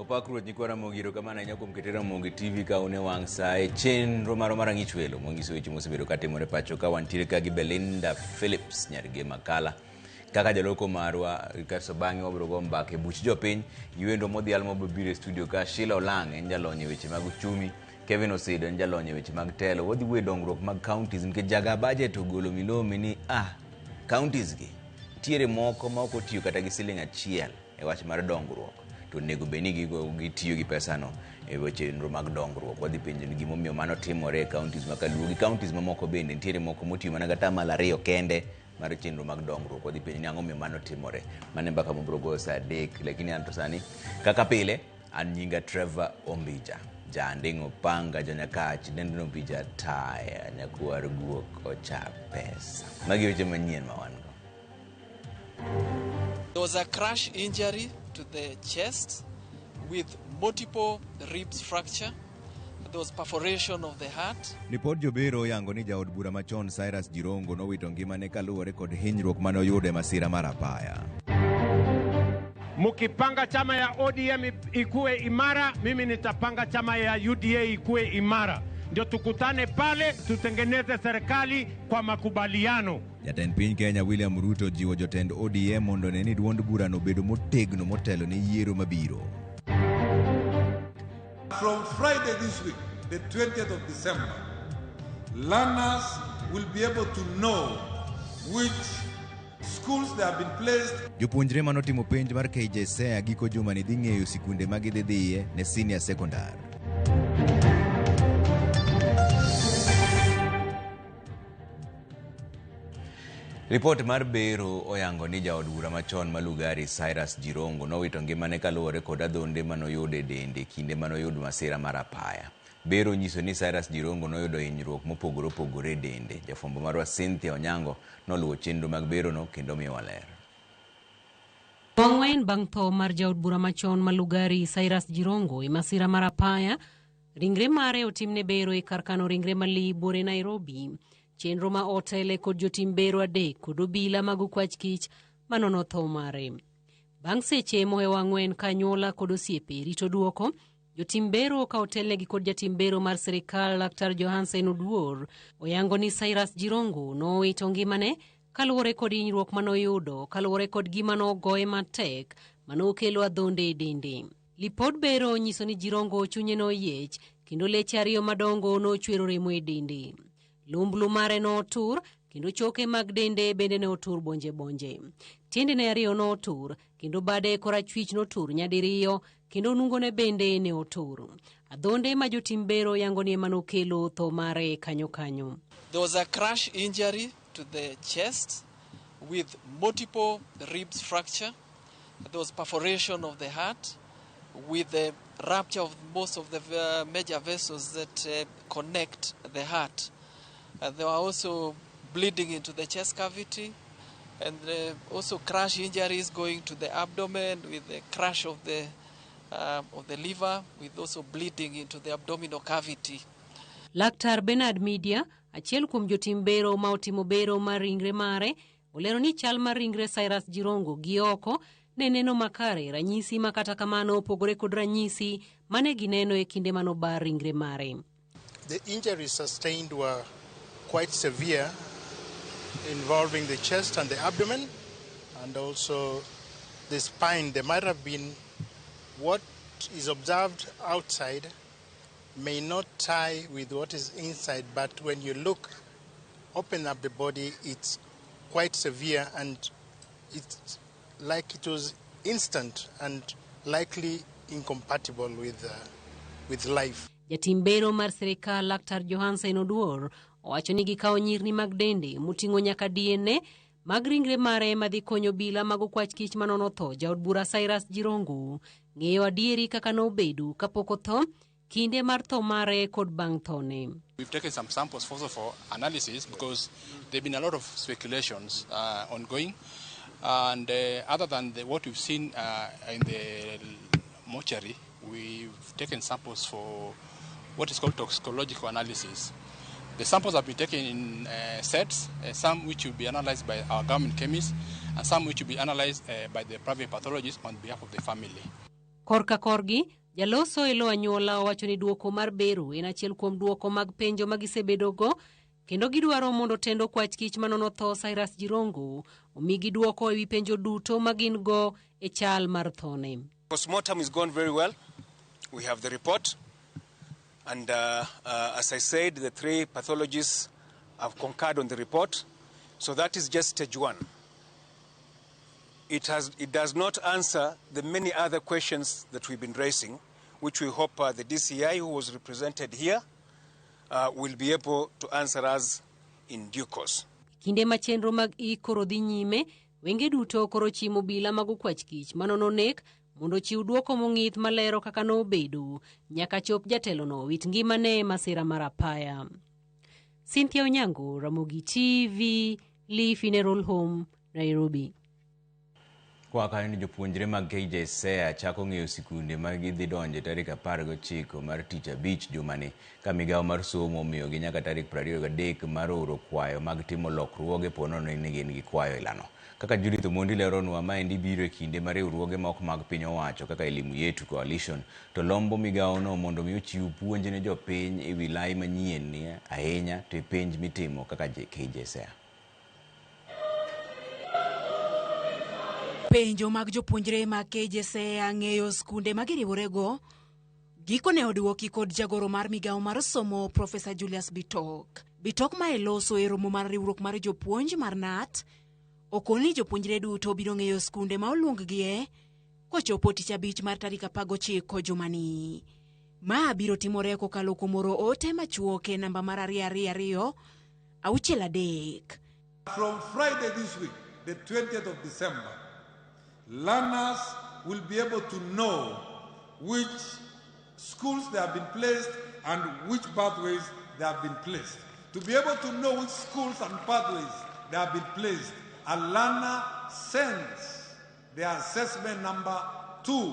Opak Ruoth nyikwa Ramogi, erokamano ahinya kuom kete Ramogi TV ka un e wang' sa e chenro marwa mar Ang'ich Welo mwanyiso weche mosebedo katimore pacho ka wantiere ka gi Belinda Phillips nyar Gema Kala kaka jaloko marwa kasto bang'e wabiro go mbaka e buch jopiny gi wendwa modhial mabiro biro e studio ka Sheila Olang' en jalony e weche mag uchumi Kevin Osido en jalony e weche mag telo wadhi wuoyo e dongruok mag counties nikech jaga budget ogolo milome ni counties gi nitiere moko ma ok otiyo kata gi siling achiel e wach mar dongruok to onego bed ni gitiyo gi pesano e weche nonro mag dongruok. Wadhi penjo ni gimomiyo mano timore e counties ma kaluo gi counties mamoko bende nitiere moko motiyo mana gatamalo ariyo kende mar chenro mag dongruok. Wadhi penjo ni ang'o momiyo mano timore. Mano e mbaka mabiro goyo saa 3 lakini an to sani kaka pile an nyinga Trevor Ombija Janding' Opanga Janyakach Dendno Ombija Taya Nyakwar Guok Ocha Pesa. Magi weche manyien ma wan go. There was a crash injury to the chest with multiple ribs fracture. There was perforation of the heart. Lipod jobero oyango ni jaod bura machon Cyrus Jirongo nowito ngimane kaluwore kod hinyruok mane oyudo e masira mar apaya. Mukipanga chama ya ODM ikuwe imara, mimi nitapanga chama ya UDA ikuwe imara, ndio tukutane pale tutengeneze serikali kwa makubaliano. Jatend piny Kenya William Ruto jiwo jotend ODM mondo one ni duond burano bedo motegno motelo ne yiero mabiro. From Friday this week, the 20th of December, learners will be able to know which schools they have been placed. Jopuonjre manotimo penj mar KJSEA giko juma ni dhi ng'eyo sikunde ma gidhi dhiye ne senior secondary. Ripot mar bero oyango ni jaod bura machon ma Lugari Cyrus Jirongo nowito ngimane kaluwore kod adhonde manoyudo e dende kinde manoyud masira mar apaya. Bero nyiso ni Cyrus Jirongo noyudo hinyruok mopogore opogore e dende. Jafwambo marwa Cynthia Onyango noluwo chenro mag berono kendo miyowa ler. Ang'wen bang' tho mar jaod bura machon ma Lugari Cyrus Jirongo e masira mar apaya, ringre mare otimne bero e kar kano ringre mali buore Nairobi. Chenro ma otele kod jotim bero adek kod obila mag okwach kich manono tho mare. Bang' seche mohewo ang'wen ka anyuola kod osiepe rito duoko, jotim bero ka otelnegi kod jatim bero mar sirikal Laktar Johansen Oduor oyango ni Cyrus Jirongo nowito ngimane kaluwore kod hinyruok manoyudo kaluwore kod gima nogoye matek manokelo adhonde e dende. Lipod bero nyiso ni Jirongo chunye noyiech kendo leche ariyo madongo nochwero remo e dende. Lumblu mare notur kendo choke mag dende bende ne otur bonje bonje. Tiendene ariyo notur kendo bade korachwich notur nyadiriyo kendo nungone bende ne otur. Adhonde ma jotim bero yango ni ema nokelo tho mare kanyo kanyo. There was a crash injury to the chest with multiple ribs fracture. There was perforation of the heart with the rupture of most of the major vessels that connect the heart. There were also bleeding into the chest cavity and also crash injuries going to the abdomen with the crash of the liver with also bleeding into the abdominal cavity. Laktar Bernard Media, achiel kuom jotim bero ma otimo bero mar ringre mare, olero ni chal mar ringre Cyrus Jirongo gi oko ne neno makare, ranyisi ma kata kamano opogore kod ranyisi mane gineno e kinde manobar ringre mare. The injuries sustained were quite severe, involving the chest and the abdomen and also the spine. There might have been what is observed outside may not tie with what is inside, but when you look, open up the body, it's quite severe and it's like it was instant and likely incompatible with life. Jatim bero mar sirikal Laktar Johansen Oduor owacho ni gikawo nyirni mag dende moting'o nyaka DNA mag ringre mare madhi konyo obila mag okwach kich manono tho jaod bura Cyrus Jirongo ng'eyo adieri kaka nobedo kapok otho, kinde mar tho mare kod bang' thone. We've taken some samples also for analysis because there have been a lot of speculations ongoing, and other than what we've seen in the mortuary, we've taken samples for what is called toxicological analysis. The samples have been taken in sets, some which will be analyzed by our government chemists and some which will be analyzed by the private pathologists on behalf of the family. Korka korgi, jaloso e lo anyuola owacho ni duoko mar bero en achiel kuom duoko mag penjo ma gisebedogo kendo gidwaro mondo tend okwach kich manono tho Cyrus Jirongo omigi duoko ewi penjo duto ma gin go e chal mar thone. Postmortem is gone very well. We have the report. And as I said, the three pathologists have concurred on the report. So that is just stage one. It does not answer the many other questions that we've been raising, which we hope the DCI, who was represented here, will be able to answer us in due course. Kinde ma chenro mag ik koro dhi nyime, wenge duto koro chimo obila mag okwach kich manono nek mondo ochiw duoko mong'ith malero kaka nobedo nyaka chop jatelono wit ngimane e masira mar apaya. Cynthia Onyango, Ramogi TV, Lee Funeral Home, Nairobi. Kwa kanyo ni jopuonjre mag KJSEA chako ng'eyo sikunde ma gidhi donje tarik 19 mar tich abich jumani ka migawo mar somo omiyogi nyaka tarik 23 mar oro kwayo mag timo lokruoge ponono ni gin gi kwayo ilano. Kaka Judith Omondi leronwa, maendi biro e kinde ma riwruoge ma ok mag piny owacho kaka Elimu Yetu Coalition to lombo migawono mondo mi ochiw puonj ne jopiny e wi lai manyien ni ahinya to e penj mitimo kaka KJSEA. Penjo mag jopuonjre mag KJSEA ng'eyo skunde ma giriworego gikone oduoki kod jagoro mar migawo mar somo Profesa Julius Bitok. Bitok ma e loso e romo mar riwruok mar jopuonj mar KNUT okoni ni jopuonjre duto biro ng'eyo skunde ma oluonggie kochopo tich abich mar tarik 19 jumani. Ma biro timore kokalo kuom oro ote machuok e namba mar 222 63. From Friday this week, the 20th of December, learners will be able to know which schools they have been placed and which pathways they have been placed. To be able to know which schools and pathways they have been placed, a learner sends their assessment number to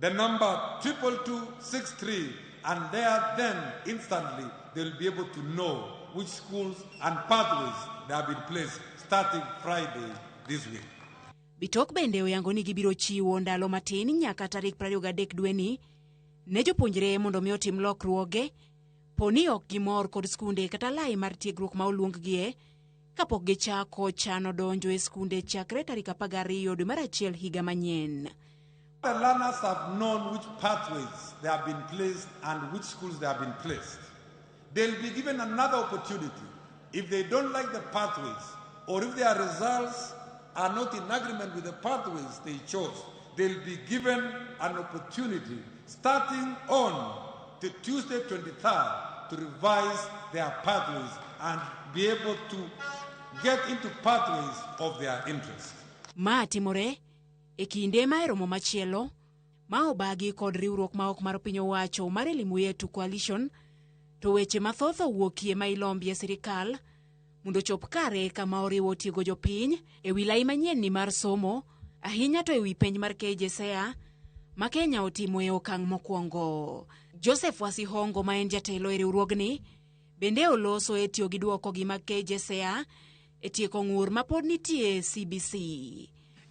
the number 22263, and there then instantly they will be able to know which schools and pathways they have been placed starting Friday this week. Bitok bende oyango ni gibiro chiwo ndalo matin nyaka tarik 23 dweni ne jopuonjre mondo mi otim lokruoge poni ok gimor kod skunde kata lai mar tiegruok ma oluonggie kapok gichako chano donjo e skunde chakre tarik 12 dwe mar achiel higa manyien. The learners have known which pathways they have been placed and which schools they have been placed. They'll be given another opportunity. If they don't like the pathways, or if their results are not in agreement with the pathways they chose, they'll be given an opportunity starting on the Tuesday 23rd to revise their pathways and be able to get into pathways of their interest. Ma timore e kinde ma e romo machielo ma obagi kod riwruok ma ok mar piny owacho mar Elimu Yetu Coalition to weche mathoth owuokie ma ilombie sirikal mondo ochop kare kama oriwo tiego jopiny e wi lai manyien ni mar somo ahinya to e wi penj mar KJSEA ma Kenya otimo e okang' mokwongo. Joseph Wasihongo ma en jatelo e riwruogni bende oloso e tiyo gi duoko gi mag KJSEA e tieko ng'ur ma pod nitie CBC.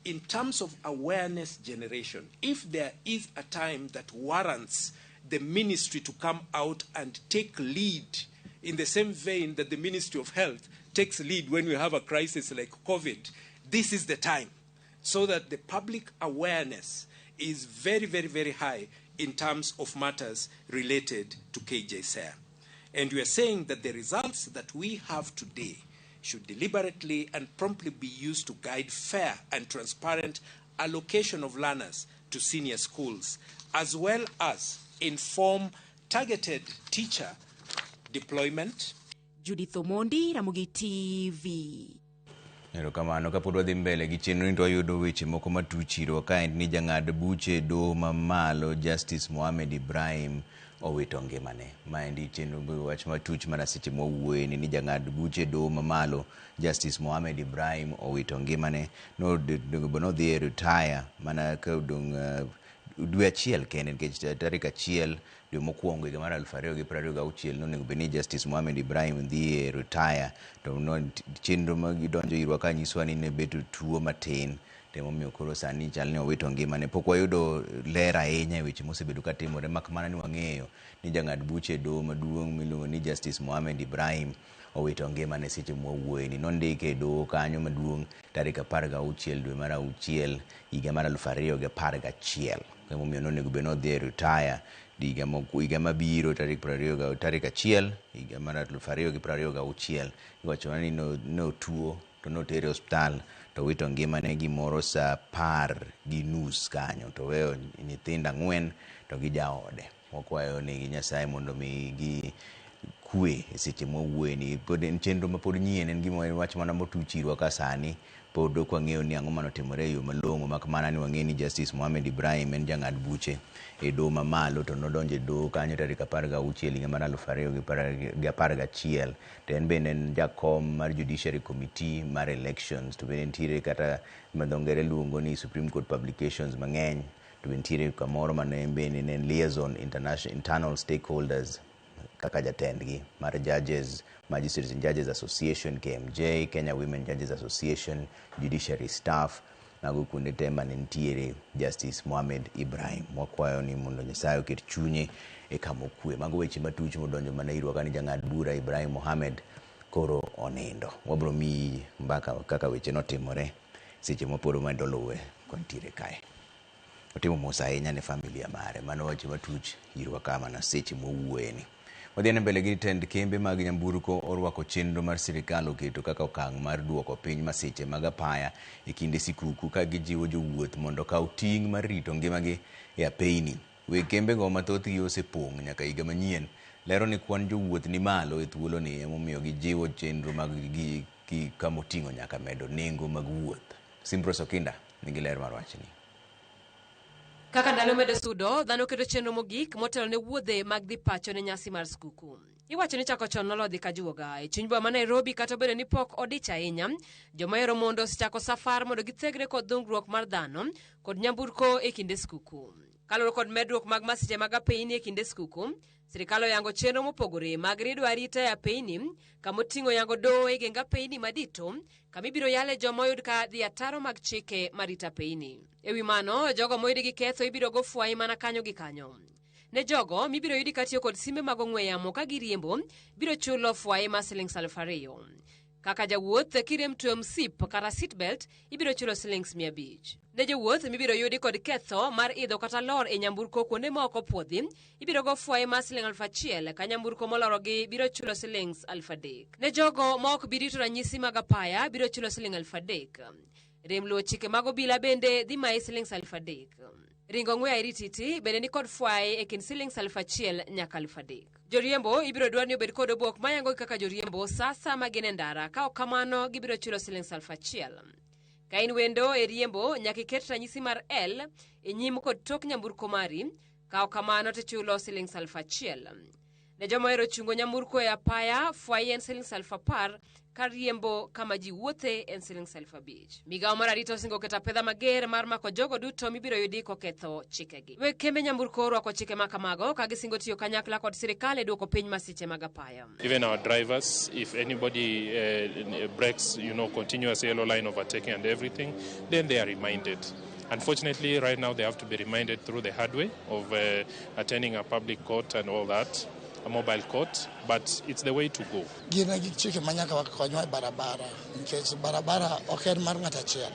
In terms of awareness generation, if there is a time that warrants the ministry to come out and take lead in the same vein that the Ministry of Health takes lead when we have a crisis like COVID, this is the time, so that the public awareness is very, very, very high in terms of matters related to KJSEA. And we are saying that the results that we have today should deliberately and promptly be used to guide fair and transparent allocation of learners to senior schools, as well as inform targeted teacher deployment. Judith Omondi, Ramogi TV. Erokamano. Kapod wadhi mbele gi chenro ni to wayudo weche moko matuch irwa ka en ni jang'ad buche doho mamalo Justice Mohamed Ibrahim owito ngimane. Maendi chenro wach matuch mana seche mwawuoye ni jang'ad buche doho mamalo Justice Mohamed Ibrahim owito ngimane. Nodhi e retire mana ka odong' dwe achiel kende nikech tarik 1 dwe mokwongo higa mar 2026 nonego bed ni Justice Mohamed Ibrahim dhi e retire to chenro ma gidonjo irwa ka nyisowa ni ne bedo tuo matin To emomiyo koro sani chal ni owito ngimane. Pok wayudo ler ahinya e weche mosebedo katimore mak mana ni wang'eyo ni jang'ad buche e doho maduong' miluongo ni Justice Mohamed Ibrahim owito ngimane seche mwawuoyeni. Nondike e doho kanyo maduong' tarik 16 dwe mar auchiel higa mar 2011. Emomiyo nonego bed ni odhi e retire higa mabiro tarik 20 tarik 1 higa mar 2026. Iwacho ni notuo to notere e osiptal to owito ngimane gimoro saa 10:30 kanyo to oweyo nyithindo 4 to gi jaode. Wakwayo negi Nyasaye mondo omigi kwe e seche mwawuoyeni. Pod en chenro mapod nyien, en gima wach mana motuch irwa ka sani pod ok wang'eyo ni ang'o manotimore e yo malong'o mak mana ni wang'eyo ni Justice Mohamed Ibrahim en jang'ad buche e doho mamalo to nodonjo e doho kanyo tarik 16 higa mar 2011 to en bende en jakom mar Judiciary Committee mar Elections to bende nitiere kata ma dho ngere luongo ni Supreme Court Publications mang'eny to be nitiere kamoro mane en bende ne en liaison international internal stakeholders kaka jatendgi mar Judges, Magistrates and Judges Association, KMJ, Kenya Women Judges Association, Judiciary Staff, mago kuonde te mane nitiere Justice Mohamed Ibrahim. Wakwayo ni mondo Nyasaye oket chunye e kama okwe. Mago weche matuch modonjo mana irwa kani jang'ad bura Ibrahim Mohamed koro onindo. Wabro miyi mbaka kaka weche notimore seche mapod wamedo luwe kontiere kae. Otimo mos ahinya ne familia mare. Mano weche matuch irwa ka mana seche mwawuoyeni. Wadhi mbele gi tend kembe mag nyamburko orwako chenro mar sirikal oketo kaka okang' mar duoko piny masiche mag apaya e kinde sikuku ka gijiwo jowuoth mondo okaw ting' mar rito ngimagi e apeyni. Weg kembego ma thothgi osepong' nyaka higa manyien lero ni kwan jowuoth ni malo e thuoloni emomiyo gijiwo chenro mag gi kamoting'o nyaka medo nengo mag wuoth. Simprose Okinda nigi ler mar wachni. Kaka ndalo medo sudo, dhano keto chenro mogik motelo ne wuodhe mag dhi pacho ne nyasi mar skuku. Iwacho ni chako chon nolodhi ka juoga. E chuny boma ma Nairobi kata obedo ni pok odich ahinya, joma ohero mondo osechako safar mondo githegre kod dhungruok mar dhano kod nyamburko e kinde skuku. Kaluwore kod medruok mag masiche mag apeyni e kinde skuku, sirikal oyango chenro mopogore mag riedo arita e apeyni, kamoting'o yango doho e geng apeyni madito, kama ibiro yale joma oyud ka dhi ataro mag chike marito apeyni. E wi mano, jogo moyudi gi ketho ibiro go fwai mana kanyo gi kanyo. Ne jogo mibiro yudi katiyo kod simbe mag ong'we yamo ka giriembo, biro chulo fwai mar siling 2,000. Kaka jawuoth kirem tweyo msip kata seatbelt, ibiro chulo siling 500. Ne jowuoth mibiro yudi kod ketho mar idho kata lor e nyamburko kuonde ma ok opuodhi, ibiro go fwai mar siling 1,000 ka nyamburko molorogi biro chulo siling 3,000. Ne jogo ma ok bi rito ranyisi mag apaya biro chulo siling 3,000. Rem luwo chike mag obila bende dhi mayi siling 3,000. Ringo ng'we airititi bende ni kod fwai e kind siling 1,000 nyaka 3,000. Joriembo ibiro dwar ni obed kod obok mayango kaka joriembo sa ma gin e ndara, ka ok kamano gibiro chulo siling 1,000. Ka in wendo e riembo nyaka iket ranyisi mar L e nyim kod tok nyamburko mari, ka ok kamano tichulo siling 1,000. Ne joma ohero chungo nyamburko e apaya, fwai en siling 10,000 ka riembo kama ji wuothe en siling 5,000. Migawo mar arita osingo keto apedha mager mar mako jogo duto mibiro yudi koketho chikegi. Weg kembe nyamburko orwako chike ma kamago ka gisingo tiyo kanyakla kod sirikal e duoko piny masiche mag apaya. Even our drivers, if anybody breaks, continuous yellow line overtaking and everything, then they are reminded. Unfortunately, right now they have to be reminded through the hard way of attending a public court and all that, a mobile court, but it's the way to go. Gin e gik chike ma nyaka wakonywa e barabara, nikech barabara ok en mar ng'ato achiel,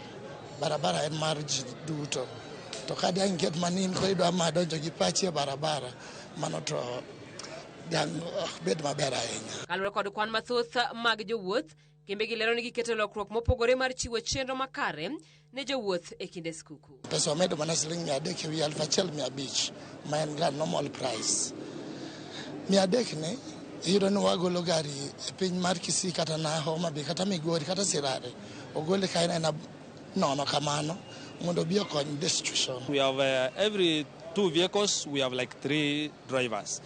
barabara en mar ji duto. To ka dang' iket mana in koro idwa ma donjo gi pachi e barabara, mano to dang' ok bed maber ahinya. Kaluwore kod kwan mathoth mag jowuoth, kembe gi lero ni giketo lokruok mopogore mar chiwo chenro makare ne jowuoth e kinde skuku. Pesa wamedo mana siling 300 ewi 1,500 ma en ga normal price. 300 ni iyudo ni wagolo gari e piny mar Kisii kata na Homa Bay kata Migori kata Sirare, ogole ka en aena nono kamano mondo obi okony the situation. We have every 2 vehicles, we have like 3 drivers.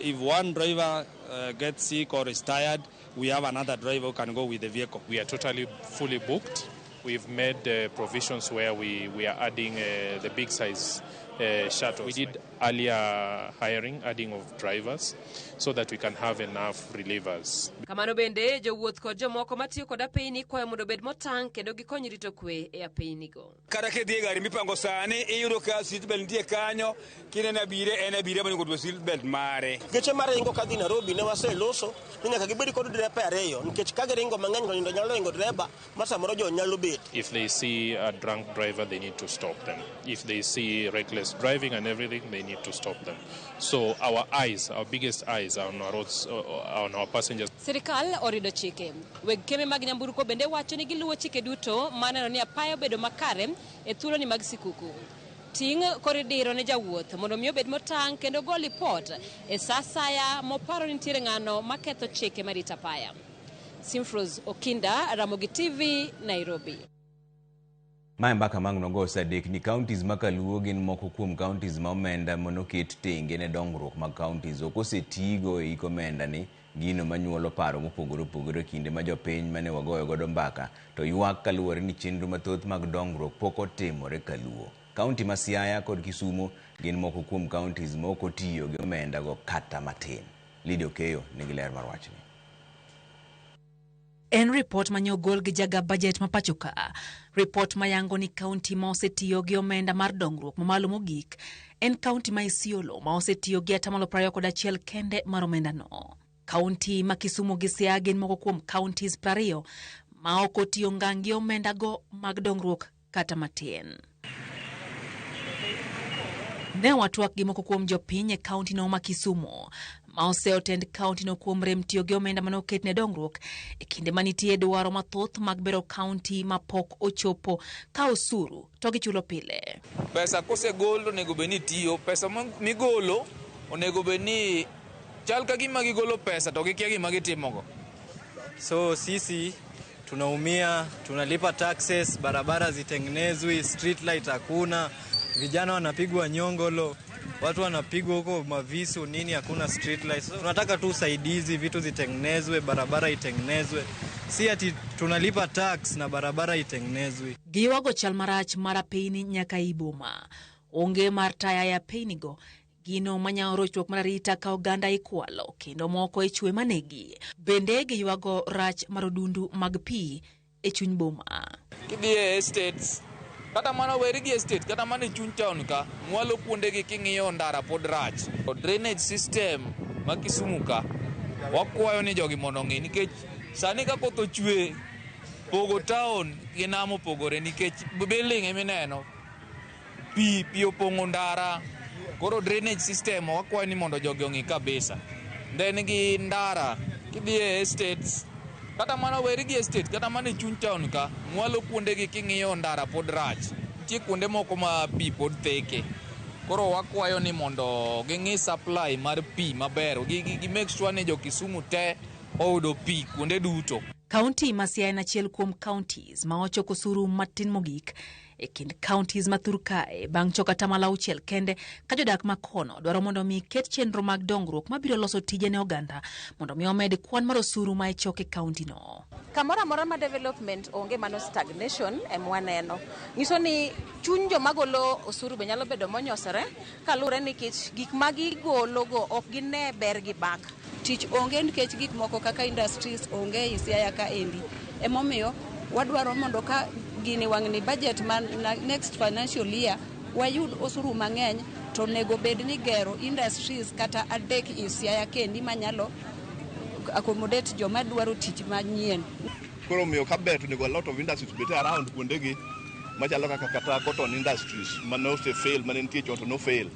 If one driver gets sick or is tired, we have another driver who can go with the vehicle. We are totally fully booked. We've made provisions where we are adding the big size shuttles. We did earlier hiring, adding of drivers, so that we can have enough relievers. Kamano bende jowuoth kod jomoko matiyo kod apeyni kwayo mondo obed motang' kendo gikony rito kwe e apeynigo. Kata kidhi e gari mipango sani, iyudo ka seat belt nitie kanyo, kineno abiria en abiria monego otwe seat belt mare. Geche maringo kadhi Nairobi ne waseloso ni nyaka gibed kod derepe ariyo nikech ka giringo mang'eny to nindo nyalo hingo dereba ma samoro jo nyalo bet. If they see a drunk driver, they need to stop them. If they see reckless driving and everything, they need to stop them. So our eyes, our biggest eyes are on our roads, on our passengers. Sirikal orido chike. Weg keme mag nyamburko bende wacho ni giluwo chike duto maneno ni apaya obedo makare e thuoloni mag sikuku. Ting' koro idiro ne jawuoth mondo mi obed motang' kendo go lipot e sa asaya moparo ni nitiere ng'ano maketho chike marito apaya. Simfros Okinda, Ramogi TV, Nairobi. Mae mbaka mang' nogo sa adek ni counties ma kaluo gin moko kuom counties ma omenda manoket tenge ne dongruok mag counties ok osetigo e ik omenda ni gino manyuolo paro mopogore opogore kinde ma jopiny mane wagoyo godo mbaka to ywak kaluwore ni chenro mathoth mag dongruok pok otimore kaluo. Kaunti ma Siaya kod Kisumu gin moko kuom counties ma ok otiyo gi omenda go kata matin. Lydia Okeyo nigi ler mar wachni. En ripot mane ogol gi jaga bajet ma pacho ka. Ripot mayango ni kaunti ma osetiyo gi omenda mar dongruok mamalo mogik en kaunti ma Isiolo ma osetiyo gi 21% kende mar omendano. Kaunti ma Kisumu gi Siaya gin moko kuom counties 20 ma ok otiyo ngang' gi omenda go mag dongruok kata matin. Ne watwak gi moko kuom jopiny e kaunti no ma Kisumu ma oseotend kaunti no kuom rem tiyo gi omenda mane oket ne dongruok e kinde manitie dwaro mathoth mag bero kaunti ma pok ochopo ka osuru to gichulo pile. Pesa kosegol onego bed ni tiyo, pesa migolo onego bed ni chal ka gima gigolo pesa to gikia gima gitimogo. So sisi tunaumia, tunalipa taxes, barabara zitengenezwi, street light hakuna, vijana wanapigwa nyongolo, watu wanapigwa huko mavisu nini, hakuna street light. So, tunataka tu usaidizi, vitu zitengenezwe, barabara itengenezwe. Si ati tunalipa tax na barabara itengenezwe. Giwago chal marach mar apeyni nyaka ei boma. Onge mar taya e apeynigo, gino manyawo rochruok mar arita ka oganda ikwalo kendo moko ichwe manegi. Bende giywago rach mar odundu mag pi e chuny boma. Kidhi e estates, kata mana weri gi estate, kata mana e chuny town ka, mwalo kuondegi king'iyo ndara pod rach. Drainage system ma Kisumu ka, wakwayo ni jogi mondo ong'i nikech sani ka koth ochwe, pogo town gi nam opogore nikech building emineno, pi opong'o ndara. Koro drainage system wakwayo ni mondo jogi ong'i kabisa. Then gi ndara, kidhi e estates, kata mana weri gi estate, kata mana e chuny town ka, mwalo kuondegi king'iyo ndara pod rach. Nitie kuonde moko ma pi pod theke. Koro wakwayo ni mondo ging'i supply mar pi maber. Gi make sure ni jo Kisumu te oyudo pi kuonde duto. Kaunti ma Siaya en achiel kuom counties ma ochoko osuru matin mogik e kind counties ma thur kae bang' choko 6% kende ka jodak ma kono dwaro mondo mi ket chenro mag dongruok mabiro loso tije ne oganda mondo mi omed kwan mar osuru ma ichoko e kaunti no. Kamoro amora ma development onge, mano stagnation emwaneno. Nyiso ni chuny joma golo osuru be nyalo bedo monyosore kaluwore nikech gik ma gigologo ok gine ber gi back. Tich onge nikech gik moko kaka industries onge e Siaya ka endi. Emomiyo wadwaro mondo ka gini wang'ni budget ma next financial year wayud osuru mang'eny to onego bed ni gero industries kata 3 e Siaya kendi manyalo accommodate joma dwaro tich manyien. Koro omiyo ka ber to onego a lot of industries bed around kuondegi machalo kaka kata cotton industries mane ose fail, mane nitie chon to no fail.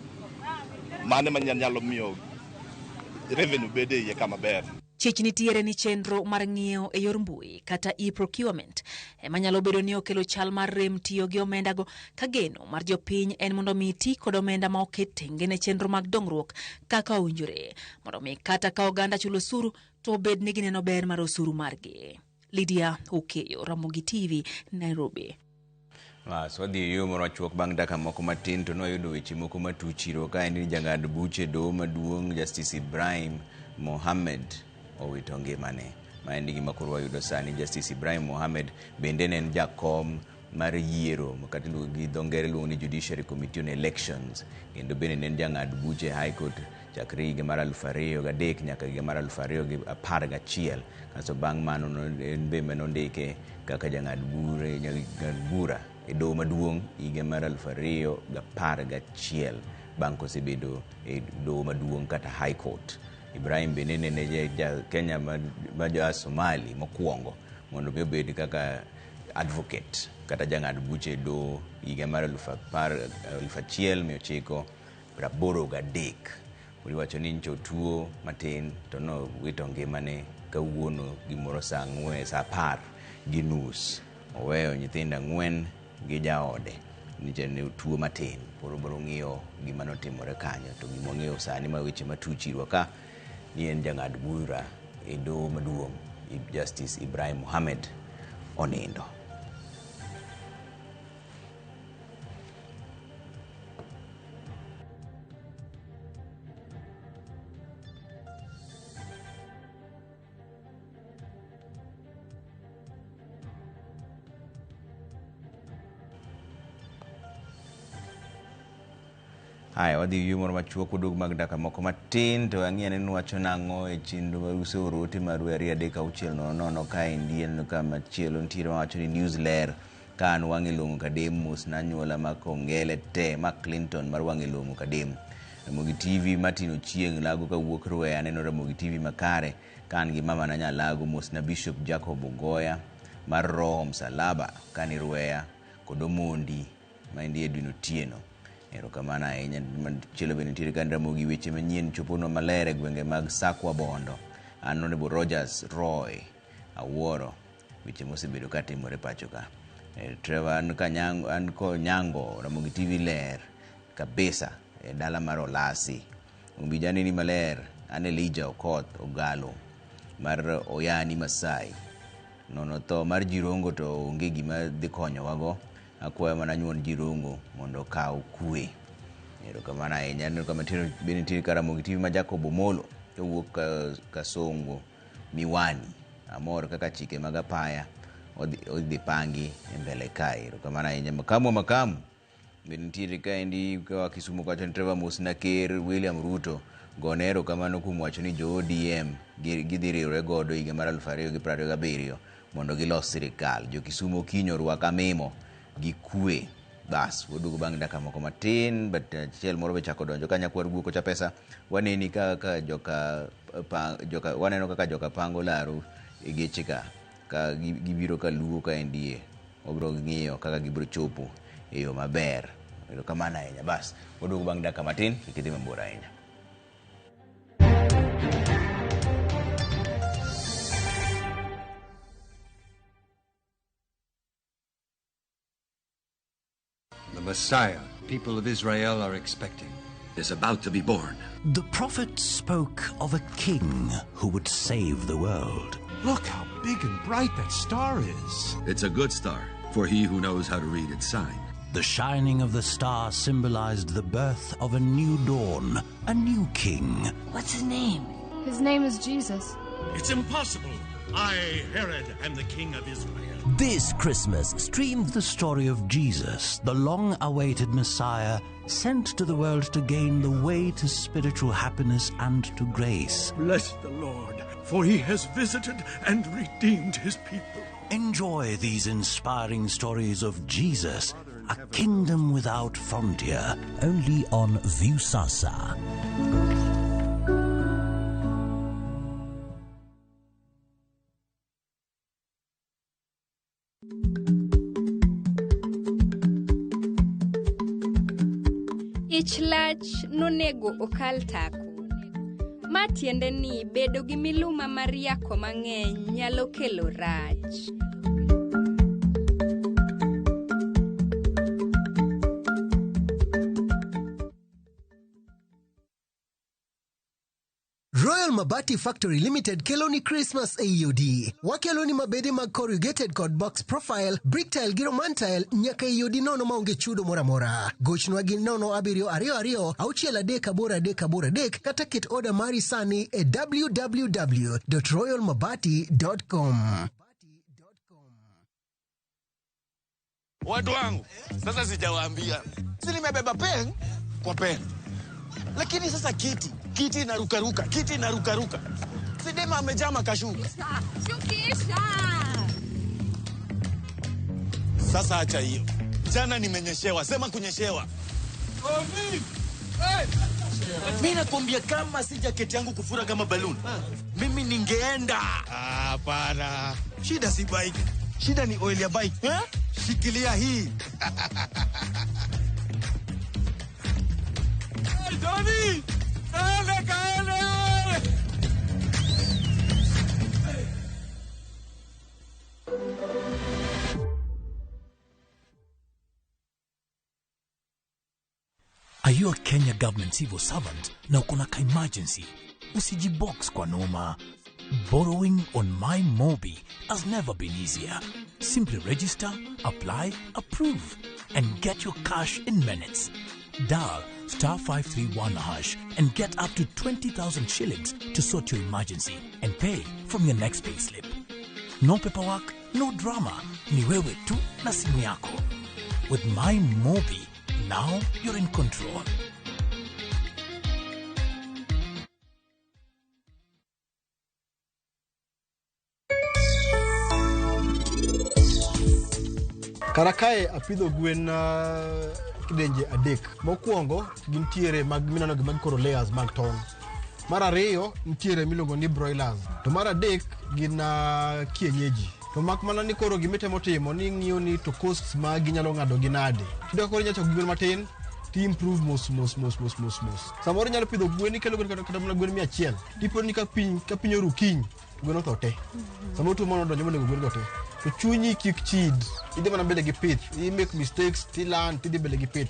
Mane manyalo miyo revenue bede iye kama ber. Chich nitiere ni chenro mar ng'iewo e yor mbui kata e-procurement ema nyalo bedo ni okelo chal mar rem tiyo gi omendago ka geno mar jopiny en mondo mi ti kod omenda ma oket tenge ne chenro mag dongruok kaka owinjore mondo mi kata ka oganda chulo osuru to obed ni gineno ber mar osuru margi. Lydia Okeyo, Ramogi TV, Nairobi. Bas, wadhi e yo moro machuok bang' dakika moko matin to nwayudo weche moko matuchiro ka en ni jang'ad buche doho maduong' Justice Ibrahim Mohamed owito ngimane. Ma en gima koro wayudo sani. Justice Ibrahim Mohamed bende ne en jakom mar yiero kata gi dho ngere iluongo ni Judiciary Committee on Elections, kendo bende ne en jang'ad buche e High Court chakre higa mar 2003 nyaka higa mar 2011. Kasto bang' mano en be nondike kaka jang'ad bura e doho maduong' higa mar 2011 bang' kosebedo e doho maduong' kata High Court. Ibrahim bende ne ja Kenya ma ja Somali mokwongo mondo mi obed kaka advocate kata jang'ad buche e doho higa mar 1983. Iwacho ni nyocha otuo matin to nowito ngimane kawuono gimoro saa 4, saa 10:30. Oweyo nyithindo 4 gi jaode niche ne otuo matin. Koro biro ng'iyo gima notimore kanyo, to gima wang'eyo sani ma weche matuch irwa ka ni en jang'ad bura e doho maduong' Justice Ibrahim Mohamed onindo. Haya, wadhi yuo moro machuok waduog mag dakika moko matin to ang'i ane ni wacho nang'o e chenro mar useoro ote maru 2 3 6 0 0 kaendi aneno ka machielo nitiere mawacho ni news ler ka an wang'e long'o kadem mos na anyuola ma Kongele te ma Clinton mar wang'e long'o kadem. Ramogi TV Martin Ochieng' lago kawuok Rweya aneno Ramogi TV makare ka an gi mama na Nyalago mos na Bishop Jacob Ogoya mar Roho Msalaba kani Rweya kod Omondi maendi Edwin Otieno. Erokamano ahinya. Machielo bende nitiere ka Ramogi weche manyien choponwa maler e gwenge mag Sakwa Bondo. An Honorable Rogers Roy Awuoro weche mosebedo katimore pacho ka. Trevor an Kanyango, an Konyango Ramogi TV ler kabisa e dala mar Olasi. Ombija neni maler an Elijah Okoth Ogalo mar Oyani Masai. Nono tho mar Jirongo to onge gima dhi konyowago. Akwayo mana nyuon Jirongo mondo okaw kwe. Erokamano ahinya. Aneno kama bende nitiere ka Ramogi TV ma Jacob Omolo kawuok Kasongo Miwani. Amor kaka chike mag apaya odhi pangi e mbele kae. Erokamano ahinya. Makamu wa makamu bende nitiere kaendi ka Kisumu kacha ni Trevor Mosna Ker William Ruto gone erokamano kuom wacho ni jo ODM gidhi riwre godo higa mar 2027 mondo gilos sirikal. Jo Kisumu kiny orwak amimo gi kwe. Bas, waduogo bang' dakika moko matin, but achiel moro be chako donjo ka nyakwar guok ocha pesa. Waneni kaka joka waneno kaka joka pango laro e geche ka gibiro ka luo ka endie. Wabiro ng'iyo kaka gibiro chopo e yo maber. Erokamano ahinya. Bas, waduogo bang' dakika matin, kik idhi mabor ahinya. The Messiah people of Israel are expecting is about to be born. The prophet spoke of a king who would save the world. Look how big and bright that star is. It's a good star for he who knows how to read its sign. The shining of the star symbolized the birth of a new dawn, a new king. What's his name? His name is Jesus. It's impossible. I, Herod, am the king of Israel. This Christmas, stream the story of Jesus, the long-awaited Messiah, sent to the world to gain the way to spiritual happiness and to grace. Bless the Lord, for he has visited and redeemed his people. Enjoy these inspiring stories of Jesus, a kingdom without frontier, only on Viusasa. Ich lach nonego okal tako. Ma tiende ni bedo gi miluma mar yako mang'eny nyalo kelo rach. Royal Mabati Factory Limited kelo ni Christmas e EOD. Wakelo ni mabede mag corrugated kod box profile, brick tile gi roman tile nyaka EOD nono maonge chudo moro amora. Gochnwa gi 0 7 2 2 6 3 8 3 8 3 kata ket oda mari sani e www.royalmabati.com. Watu wangu, sasa sijawaambia. Si nimebeba pen kwa pen. Lakini sasa kiti inarukaruka, kiti inarukaruka. Sidema amejama kashuka. Shukisha. Sasa acha hiyo. Jana nimenyeshewa, sema kunyeshewa. Mimi nakwambia kama si jaketi yangu kufura kama balloon, mimi ningeenda. Hapana. Shida si bike. Shida ni oil ya bike. Eh? Shikilia hii. Hey, Johnny! Kaele, kaele! Are you a Kenya government civil servant na uko na ka-emergency? Usijibox kwa noma. Borrowing on MyMobi has never been easier. Simply register, apply, approve, and get your cash in minutes. Dial star 531 hash and get up to 20,000 shillings to sort your emergency and pay from your next payslip. No paperwork, no drama. Ni wewe tu na simu yako. With MyMobi, now you're in control. Karakae apidho gwen kidenje adek. Mokwongo gintiere mag mineno gi mag koro layers mag tong'. Mar ariyo nitiere miluongo ni broilers. To mar adek gin kienyeji. To mak mana ni koro gimitemo timo ni ng'iyo ni to costs magi nyalo ng'ado gi nade. Tiyudo ka koro inyalo chako gi gwen matin ti improve mos mos mos mos mos mos. Samoro inyalo pidho gwen ikelo gwen kata mana gwen 100. Tipo ni ka piny oru kiny to gwen otho te. Samoro tuo moro odonjo monego gwen go te. To chunyi kik chid. Idhi mana mbele gi pith. I make mistakes, ti learn, tidhi mbele gi pith.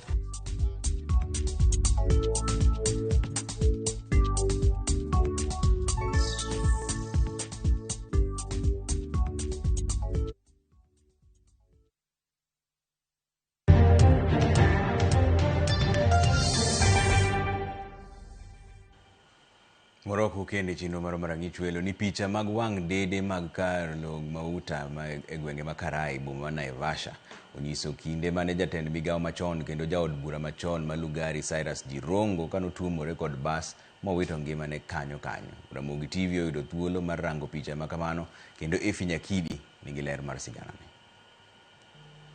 Morocco kende chenro mar Rang'ich Welo ni picha mag wang' dede mag kar log mauta e gwenge ma Karai, boma ma Naivasha onyiso kinde mane jatend migawo machon kendo jaod bura machon ma Lugari Cyrus Jirongo kanotuomore kod bas mowito ngimane kanyo kanyo. Ramogi TV oyudo thuolo mar rango picha ma kamano kendo Efi Nyakidi nigi ler mar siganane.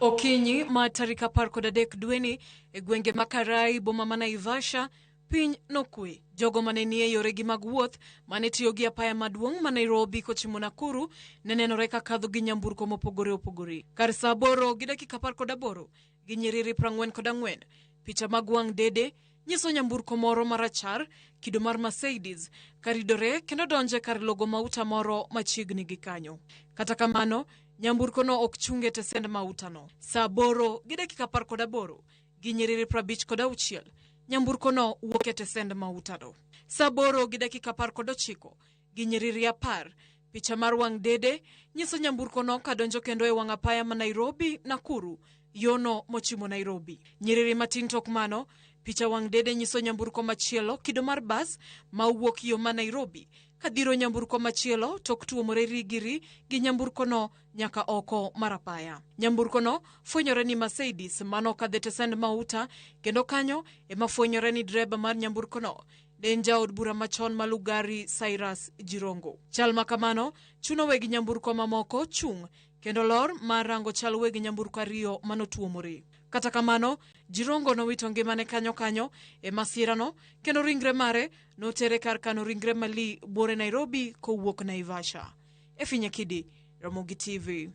Okinyi ma tarik 13 dweni e gwenge ma Karai, boma ma Naivasha, piny nokwe. Jogo mane nie yoregi mag wuoth mane tiyo gi apaya maduong' ma Nairobi kochimo Nakuru ne nenore ka kadho gi nyamburko mopogore opogore. Kar saa 8:18 gi nyiriri 44, picha mag wang' dede nyiso nyamburko moro marachar kido mar Mercedes karidore kendo donje kar logo mauta moro machiegni gi kanyo. Kata kamano, nyamburko no ok chung e tesend mautano. Saa 8:18 gi nyiriri 56, nyamburko no wuok e tesend mautano. Saa 8:19 gi nyiriri 10, picha mar wang' dede nyiso nyamburko no kadonjo kendo e wang' apaya ma Nairobi Nakuru, yono mochimo Nairobi. Nyiriri matin tok mano, picha wang' dede nyiso nyamburko machielo kido mar bas ma owuok yo ma Nairobi kadhiro nyamburko machielo tok tuomore rigiri gi nyamburko no nyaka oko mar apaya. Nyamburko no fwenyore ni Mercedes mano kadhe tesend mauta kendo kanyo ema fwenyore ni dreba mar nyamburko no ne en jaod bura machon ma Lugari Cyrus Jirongo. Chal ma kamano chuno weg nyamburko mamoko chung' kendo lor mar rango chal weg nyamburko ariyo manotuomore. Kata kamano, Jirongo nowito ngimane kanyo kanyo e masirano kendo ringre mare notere kar kano ringre mali buore Nairobi kowuok Naivasha. Efi Nyakidi, Ramogi TV.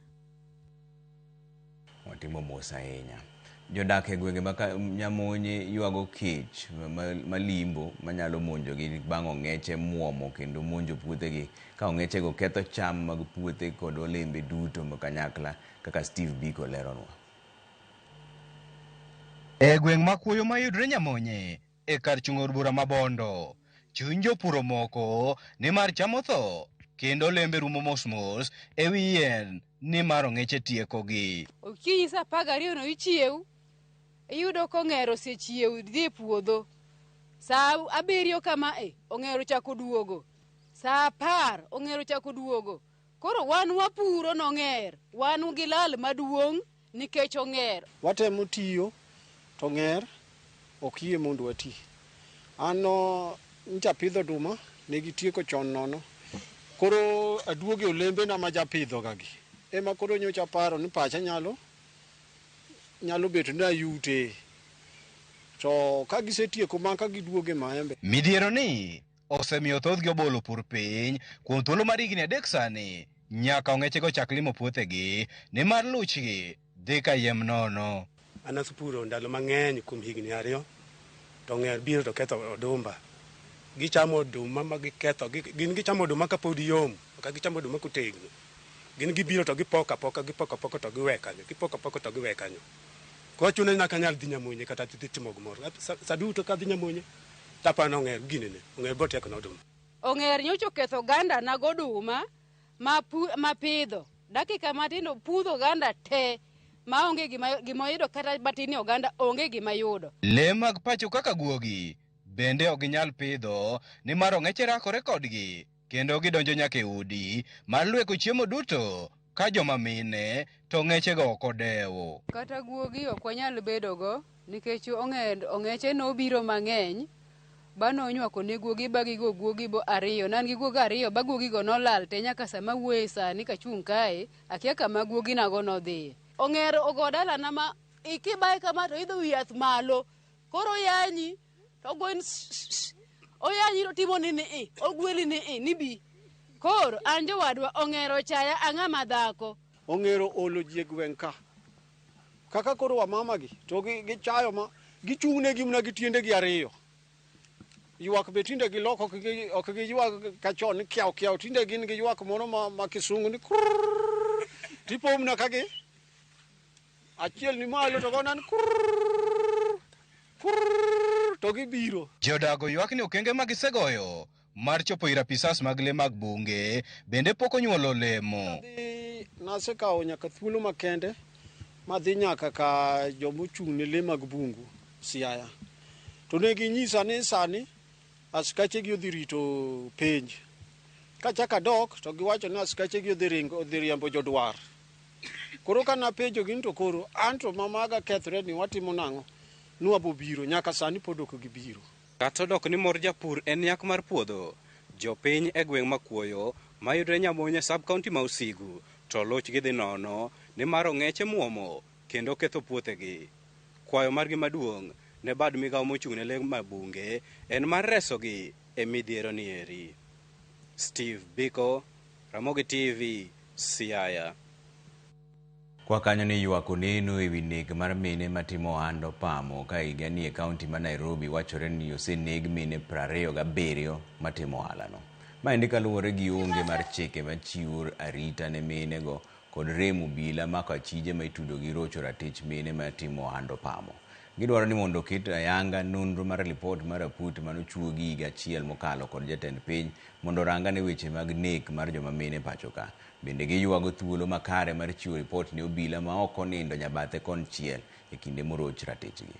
Watimo mos ahinya. Jodak e gwenge ma Nyamonye ywago kech malimbo manyalo monjogi bang' ong'eche muomo kendo monjo puothegi ka ong'echego ketho cham mag puothe kod olembe duto ma kanyakla kaka Steve Biko leronwa. E gweng' ma Kuoyo mayudore Nyamonye e kar chung' od bura ma Bondo, chuny jopur omoko nimar cham otho kendo olembe rumo mos mos ewi yien nimar ong'eche tiekogi. Okinyi saa 12 no ichiew, iyudo kong'er osechiew dhi e puodho. Saa 7 kama ong'er ochako duogo. Saa 10 ong'er ochako duogo. Koro wan wapuro nong'er, wan gi lal maduong' nikech ong'er. Watemo tiyo to ong'er ok yie mondo wati. An ncha pidho oduma, ne gitieko chon nono. Koro aduogo e olembena ma japidho gagi. Ema koro nyocha aparo ni pacha nyalo bet ni ayute. To ka gisetieko ma ka giduogo e maembe. Midhiero ni osemiyo thothgi obolo pur piny kuom thuolo mar higni 3 sani nyaka ong'echego chak limo puothegi nimar luchgi dhi kayiem nono. An asepuro ndalo mang'eny kuom higni 2 to ong'er biro to ketho odumba. Gichamo oduma ma giketho, gin gichamo oduma kapod yom, ok gichamo oduma kotegno. Gin gibiro to gipoko apoka, gipoko apoka to giwe kanyo, gipoko apoka to giwe kanyo. Koro chuno ni nyaka anyal dhi Nyamonye kata dhi timo gimoro. Sa duto ka adhi Nyamonye to aparo ni ong'er ginene, ong'er biro tieko na oduma. Ong'er nyocha oketho oganda na goduma mapidho. Dakika matin opudho oganda te maonge gima oyudo kata matin ni oganda onge gima yudo. Le mag pacho kaka guogi bende ok ginyal pidho nimar ong'eche rakore kodgi kendo gidonjo nyaka e udi mar lweko chiemo duto ka joma mine to ong'echego ok odewo. Kata guogi ok wanyal bedogo nikech ong'eche nobiro mang'eny ba nonywako ne guogi ba gigo guogi bo 2. Ne an gi guogi 2 ba guogigo nolal te nyaka sama awuoye sani kachung' kae akia kama guogi nago nodhiye. Ong'er ogo dalana ma ikibaye kama to idho wi yath malo. Koro oyanyi to ogoni oyanyi to timoni ni i, ogweli ni i, ni bi. Koro an jowadwa ong'er ochaya ang'ama dhako. Ong'ero olo ji e gweng' ka. Kaka koro wamama gi to gichayo ma gichung' negi mana gi tiendegi 2. Ywak be tinde giloko ok giywak kachon ni kiew kiew, tinde gin gi ywak moro ma kisungu ni kurr. Tipo mna ka gi achiel ni malo to gonan kurr kurr to gibiro. Jodago ywak ni okenge ma gisegoyo mar chopo ir apisas mag le mag bunge bende pok onyuolo olemo. Nasekawo nyaka thuolo makende madhi nyaka ka jomochung' ne le mag bungu Siaya. To ne ginyisa ni sani askachegi odhi rito penj. Kachako adok to giwacho ni askachegi odhi riembo jodwar. Koro ka napenjogi ni to koro an to mamaga kethre ni watimo nang'o? Nwabo biro, nyaka sani pod ok gibiro. Kata odok ni mor japur en nyak mar puodho, jopiny e gweng' Makuoyo mayudre Nyamonye sub-county ma Usigu to luchgi dhi nono nimar ong'eche muomo kendo ketho puothegi. Kwayo margi maduong' ne bad migawo mochung' ne le mag bunge en mar resogi e midhiero ni eri. Steve Biko, Ramogi TV, Siaya. Kwa kanyo ni ywak oneno ewi nek mar mine matimo ohand opamo ka higa ni e kaunti ma Nairobi wachore ni oseneg mine 27 matimo ohalano. Maendi kaluwore gi onge mar chike machiwo arita ne mine go kod rem obila mako achije ma itudo gi rocho ratich mine matimo ohand opamo. Gidwaro ni mondo oket ayanga nonro mar lipot mar aput manochuogi higa achiel mokalo kod jatend piny mondo oranga ne weche mag nek mar joma mine pacho ka. Bende giywago thuolo makare mar chiwo ripot ne obila ma ok onindo nyabathe konchiel e kinde moroch ratichgi.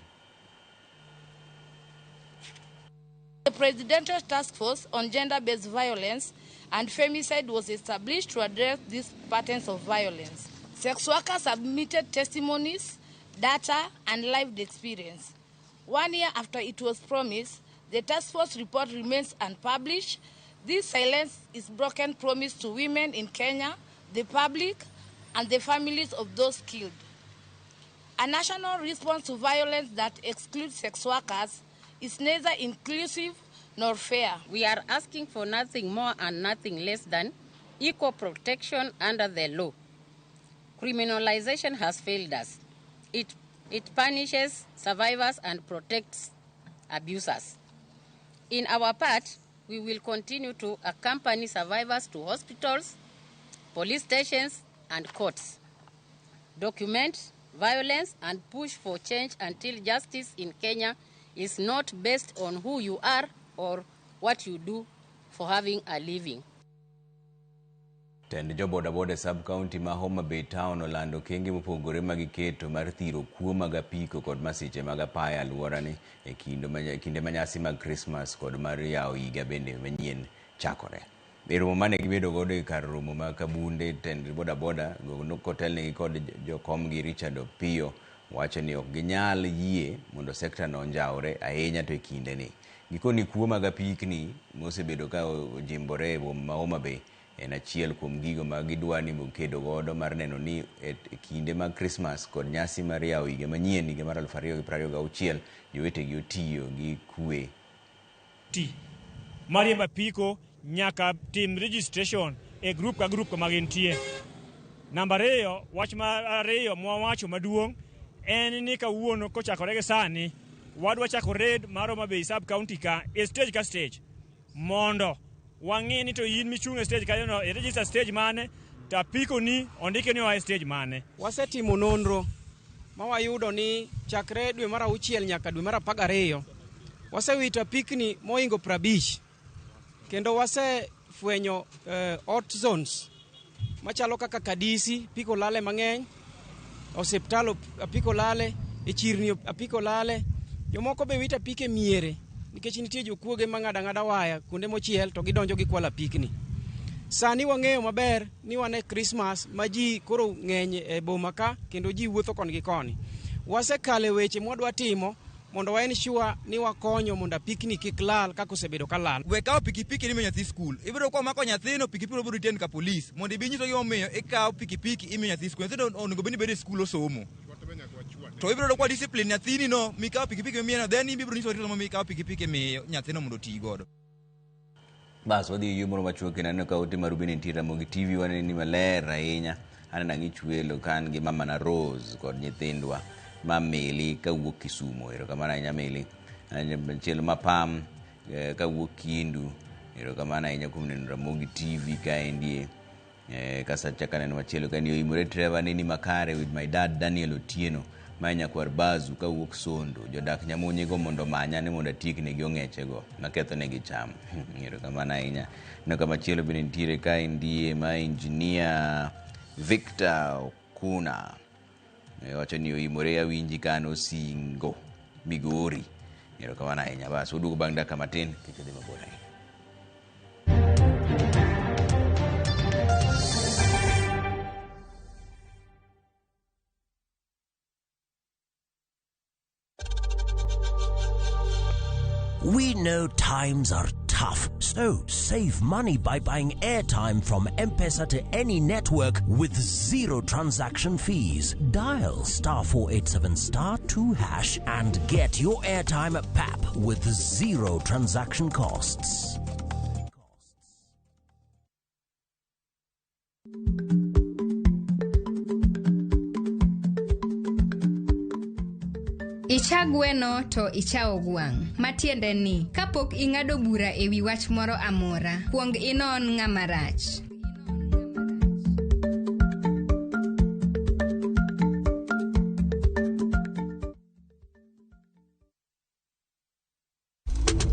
The Presidential Task Force on Gender-Based Violence and Femicide was established to address these patterns of violence. Sex workers submitted testimonies, data, and lived experience. 1 year after it was promised, the task force report remains unpublished. This silence is broken promise to women in Kenya, the public, and the families of those killed. A national response to violence that excludes sex workers is neither inclusive nor fair. We are asking for nothing more and nothing less than equal protection under the law. Criminalization has failed us. It punishes survivors and protects abusers. In our part, we will continue to accompany survivors to hospitals, police stations, and courts. Document violence and push for change until justice in Kenya is not based on who you are or what you do for having a living. Tend jo bodaboda sub-county ma Homa Bay Town olando okenge mopogore ma giketo mar thiro kuo mag apiko kod masiche mag apaya alworani e kinde ma nyasi mag Krismas kod mar yawo higa bende manyien chakore. E romo mane gibedo godo e kar romo ma Kabunde, tend bodaboda kotelnegi kod jokomgi Richard Opiyo wacho ni ok ginyal yie mondo sekta no onjawre ahinya to e kindeni. Gikoni kuo mag apikni mosebedo ka ojimbore e boma ma Homa Bay en achiel kuom gigo ma gidwa ni kedo godo mar neno ni e kinde mag Krismas kod nyasi mar yawo higa manyien higa mar 2026 jowetegi otiyo gi kwe. Mariembo apiko nyaka tim registration e group ka group kama gintie. Namba ariyo, wach mar ariyo mwawacho maduong' en ni kawuono kochakore gi sani wadwa chako raid mar Homa Bay sub county ka e stage ka stage mondo wang'i ni to in michung' e stage kanyo no e register stage mane to apiko ni ondike ni oa e stage mane. Wasetimo nonro ma wayudo ni chakre dwe mar auchiel nyaka dwe mar 12 wasewito apikni mohingo 50 kendo wasefwenyo hot zones machalo kaka Kadisi apiko lale mang'eny, osiptal apiko lale, e chirni apiko lale. Jomoko be wito apiko e miere nikech nitie jokuoge mang'ado ang'ada waya kuonde mochiel to gidonjo gikwalo apikni. Sani wang'eyo maber ni wan e Christmas ma ji koro ng'eny e boma ka kendo ji wuotho koni gi koni. Wasekalo e weche mwadwa timo mondo wa ensure ni wakonyo mondo apikni kik lal kaka osebedo ka lal. We kawo pikipiki ni miyo nyathi skul. Ibiro kwa mako nyathino pikipiki obiro tien ka polis mondo ibi nyiso gimomiyo ikawo pikipiki imiyo nyathi skul. Nyathino onego bed ni bedo e skul osomo. To ibiro yudo kwa discipline nyathini no mikawo pikipiki mimiyo no then ibiro nyiso rito momiyo ikawo pikipiki miyo nyathino mondo oti godo. Bas wadhi e yo moro machuok kendo aneno ka ote maru bende nitie Ramogi TV waneni maler ahinya. Aneno ang'ich welo ka an gi mama na Rose kod nyithindwa ma Meli kawuok Kisumo. Erokamano ahinya Meli. Machielo ma Pam kawuok Kindu. Erokamano ahinya kuom neno Ramogi TV kaendie. Kasacha kaneno machielo ka ni oimore Trevor neni makare with my dad Daniel Otieno ma nyakwar Bazu kawuok Sondo. Jodak Nyamunyego mondo omanya ni mondo atieknegi ong'echego makethonegi cham. Erokamano ahinya. Aneno ka machielo bende nitiere kaendie ma engineer Victor Okuna. Wacho ni oimore awinji ka an Osingo Migori. Erokamano ahinya. Bas waduogo bang' dakika matin kik idhi mabor ahinya. We know times are tough, so save money by buying airtime from M-Pesa to any network with zero transaction fees. Dial *487*2# and get your airtime at PAP with zero transaction costs. Icha gweno to icha ogwang'. Matiende ni, kapok ing'ado bura e wi wach moro amora, kuong inon ng'ama rach.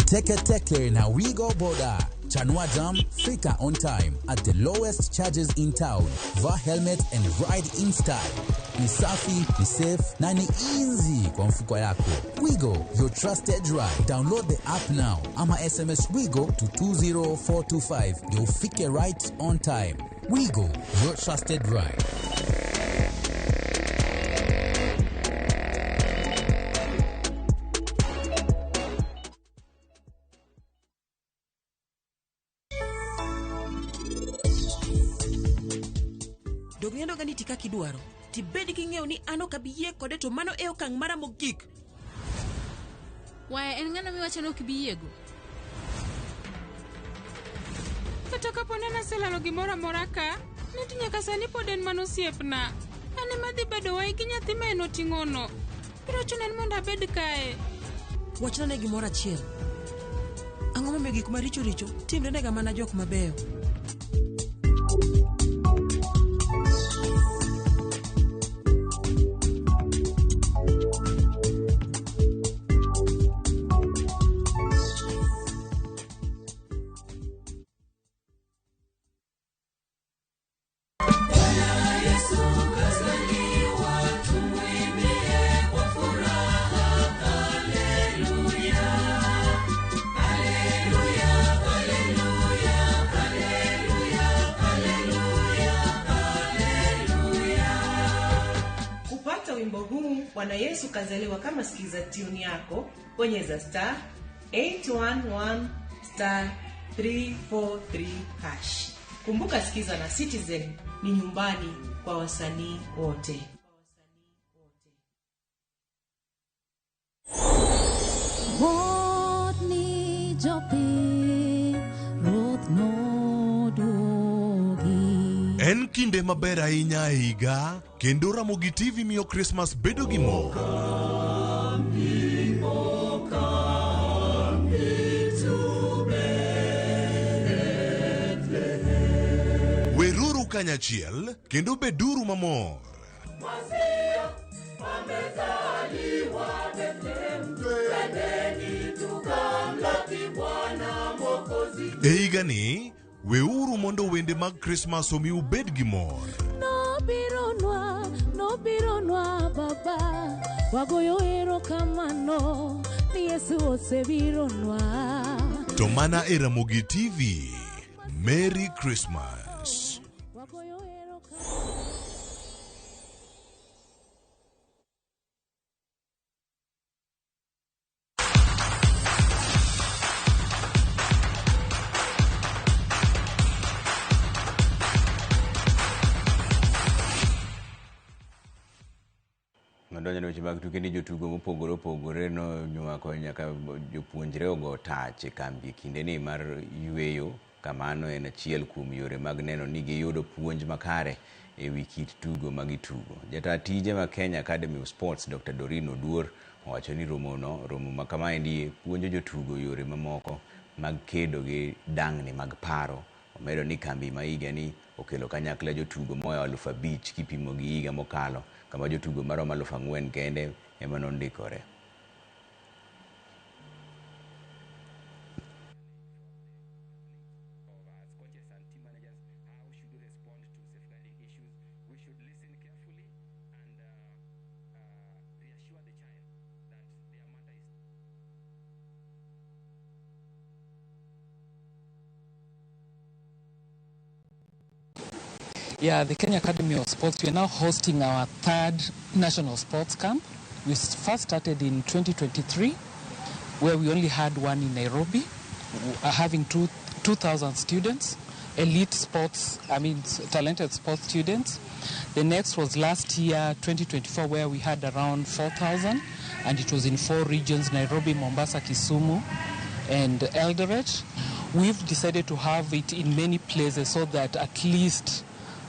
Teke Teke na Wigo Boda. Chanua Jam, fika on time at the lowest charges in town. Vaa helmet and ride in style. Ni safi, ni safe na ni easy kwa mfuko yako. Wigo, your trusted ride. Download the app now ama SMS Wigo to 20425. You'll fike right on time. Wigo, your trusted ride. Dong' adoga ni ti kaka idwaro. Tibed king'eyo ni an ok abi yie kode to mano e okang' mara mogik. Waya en ng'ano miwacho ni ok ibi yiego? Kata kapo ni naselalo gimoro amora ka, ni to nyaka sani pod en mana osiepna. An ema adhi bedo wai gi nyathi ma en oting'ono. Biro chuna ni mondo abed kae. Wachna ne gimoro achiel. Ang'o momiyo gik maricho richo timre nega mana jok mabeyo? Hallelujah, hallelujah, hallelujah. Bwana Yesu kazaliwa kama sikiza tune yako, bonyeza star 811 star 343 hash. Kumbuka Sikiza na Citizen ni nyumbani kwa wasanii wote. Motni jopiny, Ruoth noduogi. En kinde maber ahinya e higa kendo Ramogi TV miyo Christmas bedo gi mor. Weruru kanyachiel kendo beduru mamor. E higani, weuru mondo wende mag Christmas omi ubed gi mor. Nobironwa, nobironwa baba, wagoyo erokamano ni Yesu osebironwa. To mana e Ramogi TV. Merry Christmas. Wagoyo erokamano. Madonjo ne weche mag tuke ni jotugo mopogore opogore nonywako nyaka jopuonjre ogo tach e kambi kindeni mar yweyo. Kamano en achiel kuom yore mag neno ni giyudo puonj makare e wi kit tugo ma gitugo. Jata tije ma Kenya Academy of Sports Dr. Doreen Oduor owacho ni romo ma kamaendi puonjo jotugo yore mamoko mag kedo gi dangni mag paro. Omedo ni kambi ma higani okelo kanyakla jotugo moa 5,000 kipimo gi higa mokalo kama jotugo maromo 4,000 kende ema nondikore. Yeah, the Kenya Academy of Sports, we are now hosting our third national sports camp. We first started in 2023, where we only had one in Nairobi, having 2,000 students, elite sports, I mean, talented sports students. The next was last year, 2024, where we had around 4,000, and it was in 4 regions, Nairobi, Mombasa, Kisumu, and Eldoret. We've decided to have it in many places so that at least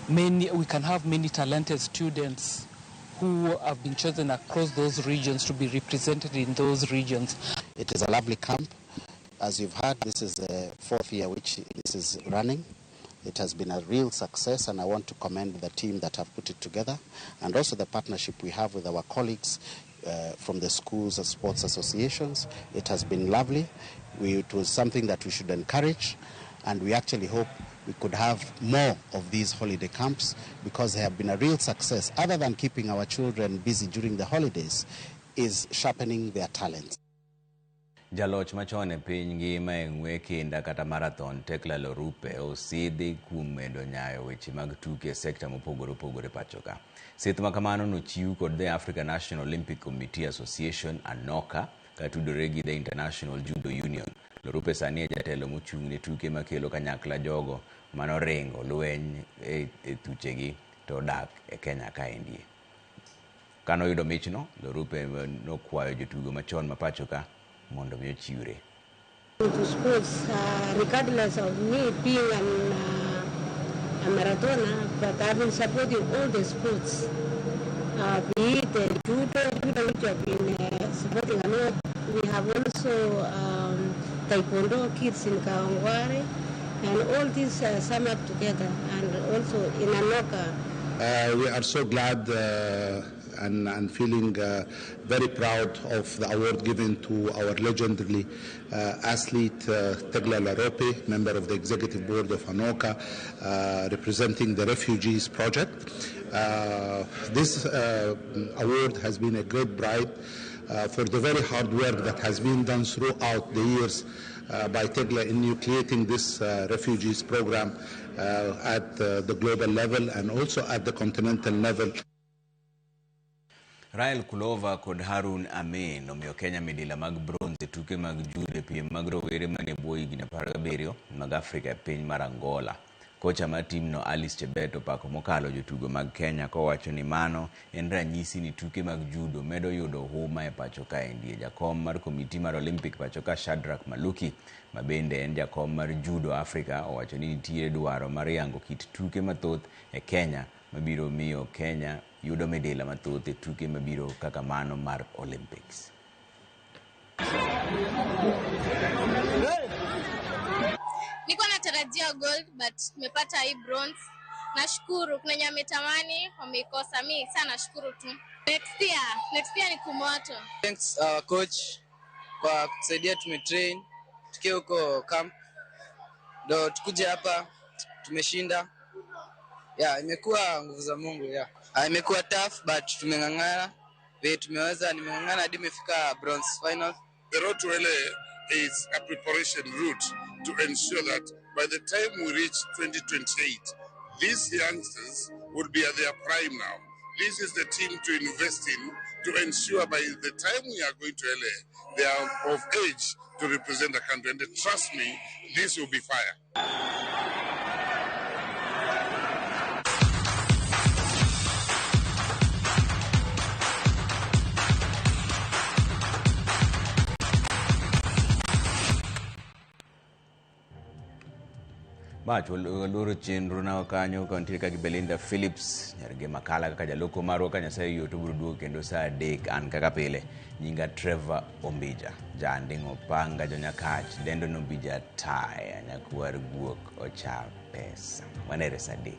we can have many talented students who have been chosen across those regions to be represented in those regions. It is a lovely camp. As you've heard, this is the 4th year which this is running. It has been a real success, and I want to commend the team that have put it together, and also the partnership we have with our colleagues from the schools and sports associations. It has been lovely. It was something that we should encourage, and we actually hope we could have more of these holiday camps, because they have been a real success. Other than keeping our children busy during the holidays, is sharpening their talents. Jaloch machon e piny ngima e ng'we kinda kata marathon Tekla Lorupe osidhi kuom medo nyayo weche mag tuke e sekta mopogore opogore pacho ka. Sith ma kamano nochiw kod the African National Olympic Committee Association ANOCA katudore gi the International Judo Union. Lorupe sani e jatelo mochung' ne tuke makelo kanyakla jogo manoringo lweny e thuchegi to odak e Kenya kaendi. Kanoyudo michno, Lorupe nokwayo jotugo machon ma pacho ka mondo mi ochiwre. To sports, regardless of me being a marathoner, but I've been supporting all the sports, be it judo, which I've been supporting a lot. We have also taekwondo kids in Kawangware, and all these sum up together, and also in ANOCA. We are so glad and feeling very proud of the award given to our legendary athlete Tegla Loroupe, member of the executive board of ANOCA, representing the Refugees Project. This award has been a great pride for the very hard work that has been done throughout the years by Tegla in nucleating this refugees program at the global level and also at the continental level. Rael Kulova kod Harun Amin omiyo Kenya midila mag bronze e tuke mag judo e piem mag rowere manie bwo higni 17 mag Afrika e piny mar Angola. Kocha mar timno Alice Chebet opako mokalo jotugo mag Kenya kowacho ni mano en ranyisi ni tuke mag judo medo yudo huma e pacho kaendi. Jakom mar komiti mar Olympic pacho ka Shadrack Maluki ma bende en jakom mar Judo Africa owacho ni nitie dwaro mar yango kit tuke mathoth e Kenya mabiro miyo Kenya yudo midila mathoth e tuke mabiro kaka mano mar Olympics. Niko natarajia gold but nimepata hii bronze. Nashukuru, kuna wenye wametamani wameikosa, mi sana nashukuru tu. Next year ni kumoto. Thanks our coach kwa kutusaidia, tumetrain tukiwa huko camp ndo tukuje hapa tumeshinda. Yeah, imekuwa nguvu za Mungu yeah. Imekuwa tough but tumeng'ang'ana vile tumeweza, nimeng'ang'ana hadi imefika bronze final. The road to LA is a preparation route to ensure that by the time we reach 2028, these youngsters will be at their prime now. This is the team to invest in to ensure by the time we are going to LA, they are of age to represent the country. And trust me, this will be fire. Mach waluoro chenro na kanyo ka wantiere ka gi Belinda Phillips nyargi makala kaka jaloko marwa ka Nyasaye oyie to obiro duogo kendo saa 3 an kaka pile nyinga Trevor Ombija janding'o panga jonyakach dendo nombija taya nyakwar guok ocha pesa wanere saa 3.